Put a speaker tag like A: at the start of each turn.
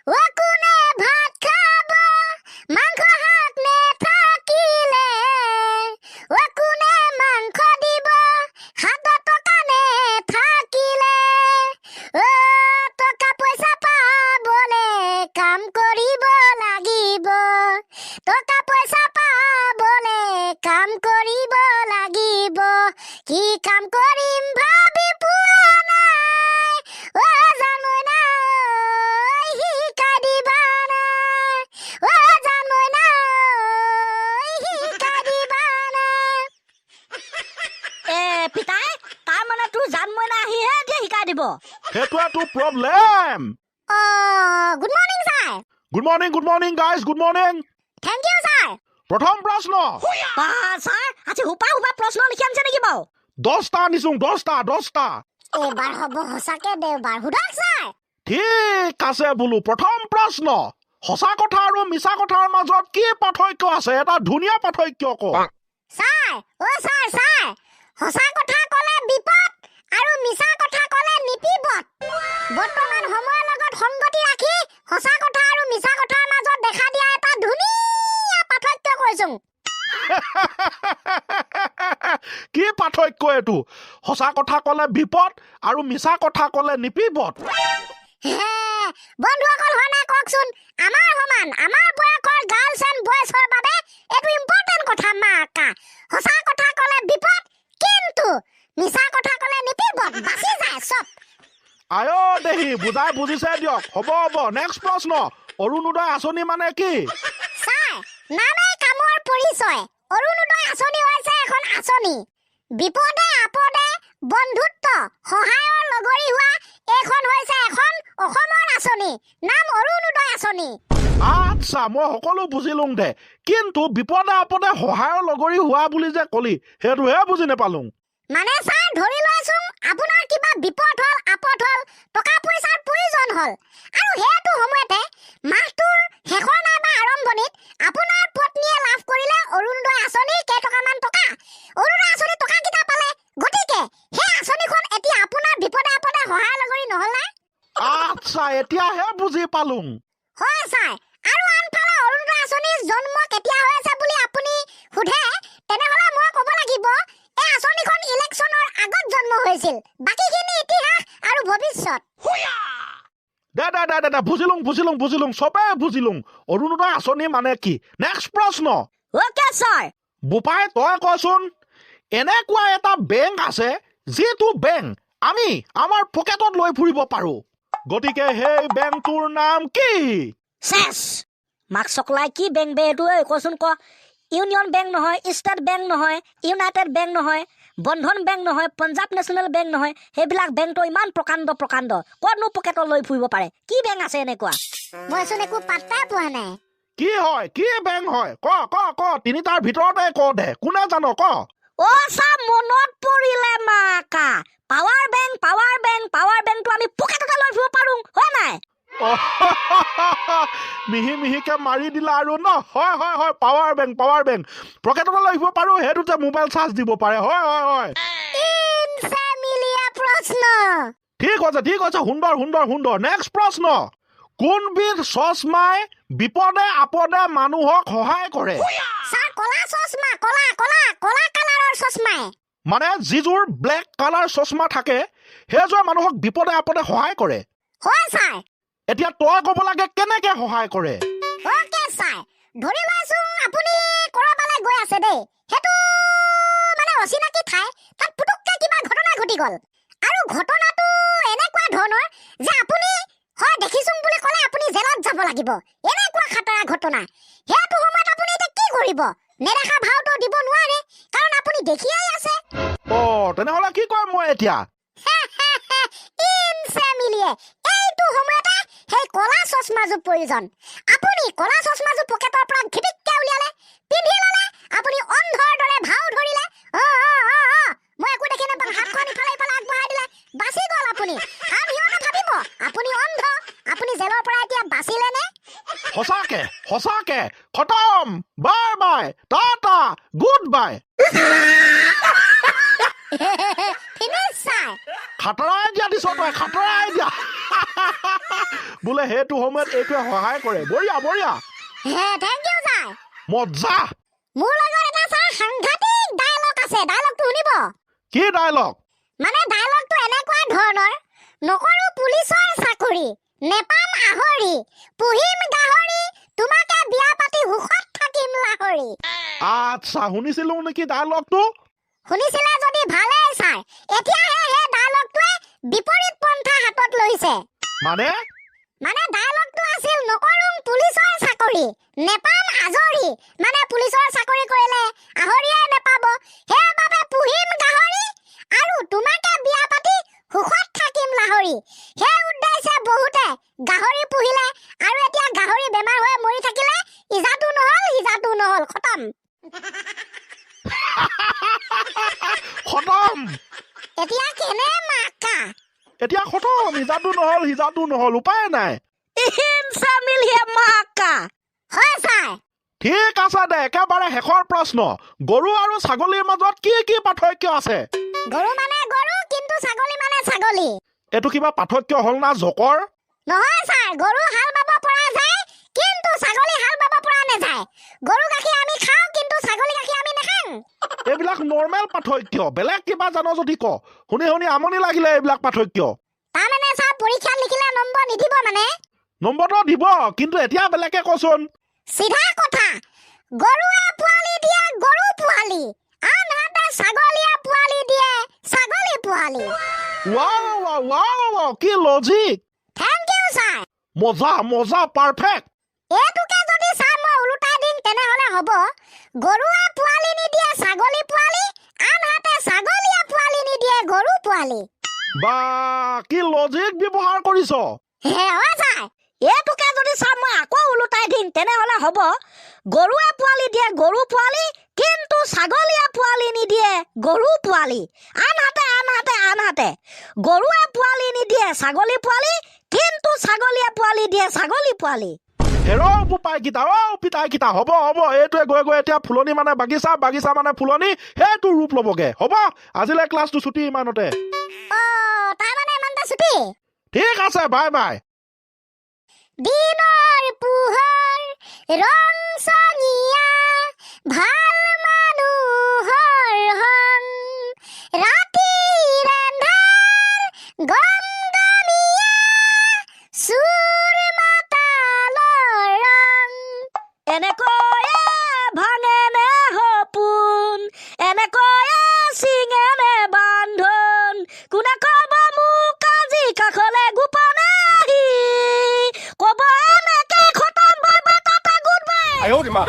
A: অ কোনে ভাত খাব মাংস শাক নেথাকিলে? অ কোনে মাংস দিব হাতত টকা নেথাকিলে? অ টকা পইচা পাবলে কাম কৰিব লাগিব, টকা পইচা পাবলে কাম কৰিব লাগিব। কি কাম কৰিম ভাবি পোৱা নাই, অ জান মইনা শিকাই দিবা না, অ জান মইনা শিকাই দিবা না।
B: এ পিতাই, তাৰ মানে তোৰ জান মইনা আহিহে এতিয়া শিকাই দিব?
C: সেইটোৱেতো problem.
A: O, good morning sir.
C: Good morning, good morning guys, good morning.
A: Thank you sir.
C: প্ৰথম প্ৰশ্ন।
B: বা ছাৰ, আজি সোপা সোপা প্ৰশ্ন লিখি আনিছে নেকি বাৰু?
C: 10টা আনিছো, 10টা, 10টা।
A: এইবাৰ হ'ব সঁচাকে দেওবাৰ। সোধক ছাৰ।
C: ঠিক আছে বোলো, প্ৰথম প্ৰশ্ন, সঁচা কথা আৰু মিছা কথাৰ মাজত কি পাৰ্থক্য আছে? এটা ধুনীয়া পাৰ্থক্য ক।
A: ছাৰ, অ ছাৰ, ছাৰ, সঁচা কথা ক'লে বিপদ আৰু মিছা কথা ক'লে নিপিপদ। বৰ্তমান সময়ৰ লগত সংগতি ৰাখি সঁচা কথা আৰু মিছা কথাৰ মাজত দেখা দিয়া এটা ধুনীয়া পাৰ্থক্য কৈছো।
C: কি পাৰ্থক্য এইটো? সঁচা কথা ক'লে বিপদ আৰু মিছা কথা ক'লে নিপিপদ।
A: হে বন্ধুসকল, হয় নাই কওকচোন? আমাৰ সমান, আমাৰ বয়সৰ গাৰ্লছ এণ্ড বয়জৰ বাবে এইটো ইম্পৰ্টেণ্ট কথা। মা কা, সঁচা কথা ক'লে বিপদ, কিন্তু মিছা কথা ক'লে নিপিপদ, বাচি যায় চব।
C: আয় দেহি, বুজাই বুজিছে দিয়ক। হ'ব হ'ব, নেক্সট প্ৰশ্ন, অৰুণোদয় আঁচনি মানে কি?
A: ছাৰ, নামেই কামৰ পৰিচয়। অৰুণোদয় আঁচনি হৈছে এখন আঁচনি। বিপদে আপদে বন্ধুত্ব সহায়ৰ লগৰী হোৱা এইখন হৈছে এখন অসমৰ আঁচনি, নাম অৰুণোদয় আঁচনি।
C: আচ্ছা, মই সকলো বুজিলোং দে, কিন্তু বিপদে আপদে সহায়ৰ লগৰী হোৱা বুলি যে কলি, সেইটোহে বুজি নেপালোং।
A: মানে ছাৰ, ধৰি লৈছো আপোনাৰ কিবা বিপদ হ'ল, আপদ হ'ল, টকা পইচাৰ প্ৰয়োজন হ'ল আৰু সেইটো সময়তে মাহটোৰ শেষৰ নাইবা আৰম্ভণিত আপোনাৰ পত্নীয়ে লাভ কৰিলে অৰুণোদয় আঁচনিৰ কেইটকামান টকা। অৰুণোদয় আঁচনিৰ টকাকেইটা পালে, গতিকে সেই আঁচনিখন এতিয়া আপোনাৰ বিপদে আপদে সহায় লগৰী নহ'ল নে?
C: আচ্ছা, এতিয়াহে বুজি পালোং।
A: হয় ছাৰ, আৰু আনফালে অৰুণোদয় আঁচনিৰ জন্ম কেতিয়া হৈ আছে বুলি আপুনি সোধে, তেনেহ'লে মই ক'ব লাগিব এই আঁচনিখন ইলেকশ্যনৰ আগত জন্ম হৈছিল। বাকীখিনি ইতিহাস আৰু ভৱিষ্যত।
C: দে দে দে দে দে, বুজিলোং বুজিলোং বুজিলোং, চবে বুজিলোং অৰুণোদয় আঁচনি মানে কি। নেক্সট প্ৰশ্ন।
B: Okay sir.
C: বোপাই, তই কচোন, এনেকুৱা এটা বেংক আছে যিটো বেংক আমি আমাৰ পকেটত লৈ ফুৰিব পাৰো, গতিকে সেই বেংকটোৰ নাম কি?
B: চেছ, মাক চকলাই, কি বেংক বে এইটো? ঐ কচোন ক। ইউনিয়ন বেংক নহয়, ষ্টেট বেংক নহয়, ইউনাইটেড বেংক নহয়, বন্ধন বেংক নহয়, পঞ্জাৱ নেশ্যনেল বেংক নহয়। সেইবিলাক বেংকটো ইমান প্ৰকাণ্ড প্ৰকাণ্ড, ক'তনো পকেটত লৈ ফুৰিব পাৰে? কি বেংক আছে এনেকুৱা?
A: মইচোন একো পাত্তাই পোৱা নাই।
C: কি হয়, কি বেংক হয়? ক ক ক, তিনিটাৰ ভিতৰতে ক দে, কোনে জান ক।
B: অ চা, মনত পৰিলে মাকা, power bank, power bank. Power বেংকটো আমি পকেটতে লৈ ফুৰিব পাৰো, হয় নাই?
C: মিহি মিহিকে মাৰি দিলা আৰু ন। হয় হয় হয়, পাৱাৰ বেংক, পাৱাৰ বেংক পকেটতে লৈ ফুৰিব পাৰো, সেইটোতে মোবাইল চাৰ্জ দিব পাৰে। হয় হয় হয়।
A: ইনফেমিলিয়া প্ৰশ্ন।
C: ঠিক আছে, ঠিক আছে, সুন্দৰ সুন্দৰ সুন্দৰ। নেক্সট প্ৰশ্ন, কোনবিধ চশমাই বিপদে আপদে মানুহক সহায় কৰে?
A: ছাৰ, কলা চশমা, কলা কলা কলা কালাৰৰ চশমাই।
C: মানে যিযোৰ ব্লেক কালাৰ চশমা থাকে, সেইযোৰে মানুহক বিপদে আপদে সহায় কৰে?
A: হয় ছাৰ।
C: এতিয়া তই ক'ব লাগে কেনেকে সহায় কৰে।
A: অ'কে ছাৰ, ধৰি লৈছো আপুনি ক'ৰবালৈ গৈ আছে দেই, সেইটো মানে অচিনাকি ঠাই, তাত পুতুককে কিবা ঘটনা ঘটি গ'ল আৰু ঘটনাটো এনেকুৱা ধৰণৰ যে আপুনি হয় দেখিছোং বুলি ক'লে আপুনি জেলত যাব লাগিব, এনেকুৱা খাতৰা ঘটনা। সেইটো সময়ত আপুনি এতিয়া কি কৰিব? নেদেখা ভাওটো দিব নোৱাৰে, কাৰণ আপুনি দেখিয়েই আছে।
C: অ, তেনেহ'লে কি কৰিম মই এতিয়া?
A: ইনফেমিলিয়ে, এইটো সময়তে সেই কলা চশমাযোৰ প্ৰয়োজন। আপুনি কলা চশমাযোৰ পকেটৰ পৰা ঘিটিককে উলিয়ালে, পিন্ধি ল'লে, আপুনি অন্ধৰ দৰে ভাও ধৰিলে, অ অ অ অ মই একো দেখি নাপাওঁ, হাতখন ইফালে ইফালে আগবঢ়াই দিলে, বাচি গ'ল আপুনি। কাৰণ সিহঁতে ভাবিব আপুনি অন্ধ, আপুনি জেলৰ পৰা এতিয়া বাচিলে নে?
C: সঁচাকে সঁচাকে, খতম, bye bye, tata, good bye.
A: Finish sir.
C: খাতৰাই দিয়া দিছ তই, খাতৰাই দিয়া। বোলে সেইটো সময়ত এইটোৱে সহায় কৰে। বঢ়িয়া বঢ়িয়া।
A: হে, thank U sir.
C: মজা।
A: মোৰ লগত এটা ছাৰ সাংঘাতিক ডায়লগ আছে, ডায়লগটো শুনিব?
C: কি ডায়লগ?
A: মানে ডায়লগটো এনেকুৱা ধৰণৰ, নকৰো পুলিচৰ চাকৰি, নেপাম আহৰি, পুহিম গাহৰি, তোমাকে বিয়া পাতি সুখত থাকিম লাহৰি।
C: আচ্ছা, শুনিছিলো নেকি ডায়লগটো?
A: শুনিছিলে যদি ভালেই ছাৰ। এতিয়াহে সেই ডায়লগটোৱে বিপৰীত পন্থা হাতত লৈছে।
C: মানে?
A: মানে ডায়লগটো আছিল, নকৰো পুলিচৰ চাকৰি, নেপাম আজৰি, মানে পুলিচৰ চাকৰি কৰিলে আহৰিয়ে নেপাব, সেইবাবে পুহিম গাহৰি আৰু তোমাকে বিয়া পাতি সুখত থাকিম লাহৰি। সেই উদ্দেশ্যে বহুতে গাহৰি পুহিলে আৰু এতিয়া গাহৰি বেমাৰ হৈ মৰি থাকিলে। ইজাটো নহল, সিজাটো নহল, খতম।
C: খতম।
A: এতিয়া কেনে মাকা?
C: এতিয়া খতম, ইজাটো নহল, সিজাটো নহল, উপায় নাই।
B: হিংসা মিলিয়ে মাকা।
A: হয় ছাৰ।
C: ঠিক আছে দে, একেবাৰে শেষৰ প্ৰশ্ন, গৰু আৰু ছাগলীৰ মাজত কি কি পাৰ্থক্য আছে?
A: গৰু মানে গৰু, কিন্তু ছাগলী মানে ছাগলী।
C: এইটো কিবা পাৰ্থক্য হ'ল না জকৰ?
A: নহয় ছাৰ, গৰু হাল বাব পৰা যায়, কিন্তু ছাগলী হাল বাব পৰা নাযায়। গৰু গাখীৰ আমি খাওঁ, কিন্তু ছাগলী গাখীৰ আমি নাখাওঁ।
C: এইবিলাক নৰ্মেল পাৰ্থক্য, বেলেগ কিবা জান যদি ক। শুনি শুনি আমনি লাগিলে এইবিলাক পাৰ্থক্য।
A: তাৰমানে ছাৰ, পৰীক্ষাত লিখিলে নম্বৰ নিদিব মানে?
C: নম্বৰটো দিব, কিন্তু এতিয়া বেলেগকে কচোন।
A: চিধা কথা, গৰুৱে পোৱালি দিয়ে গৰু পোৱালি, আনহাতে ছাগলীয়ে পোৱালি দিয়ে ছাগলী পোৱালি।
C: ৱাও ৱাও ৱাও ৱাও, কি লজিক!
A: Thank U sir.
C: মজা মজা, পাৰফেক্ট।
A: এইটোকে যদি ছাৰ মই ওলোটাই দিম, তেনেহ'লে হ'ব, গৰুৱে পোৱালি নিদিয়ে ছাগলী পোৱালি, আনহাতে ছাগলীয়ে পোৱালি নিদিয়ে গৰু পোৱালি।
C: বা, কি লজিক ব্যৱহাৰ কৰিছ!
A: হে, হয় ছাৰ।
B: এইটোকে যদি ছাৰ মই আকৌ ওলোটাই দিম, তেনেহ'লে হ'ব, গৰুৱে পোৱালি দিয়ে গৰু পোৱালি, কিন্তু ছাগলীয়ে পোৱালি নিদিয়ে গৰু পোৱালি। আনহাতে গৰুৱে পোৱালি নিদিয়ে ছাগলী পোৱালি, কিন্তু ছাগলীয়ে পোৱালি দিয়ে ছাগলী পোৱালি।
C: হেৰ বোপাইকেইটা, অ পিতাইকেইটা, হ'ব হ'ব, এইটোৱে গৈ গৈ এতিয়া ফুলনি মানে বাগিচা, বাগিচা মানে ফুলনি, সেইটো ৰূপ ল'বগে। হ'ব, আজিলৈ ক্লাছটো ছুটি ইমানতে।
A: অ, তাৰমানে ইমানতে ছুটি?
C: ঠিক আছে, বাই বাই।
A: দিনৰ পোহৰ ৰং চঙীয়া, ভাল মানুহৰ সং, ৰাতিৰ এন্ধাৰ গমগমীয়া, চোৰ মাতালৰ ৰং।
B: এনেকৈয়ে ভাঙেনে সপোন, এনেকৈয়ে ছিঙেনে বান্ধোন, কোনে ক'ব মোক আজি কাষলে গোপনে আহি ক'ব এনেকে খতম, bye bye, tata, good bye.
D: 哎呦我的妈！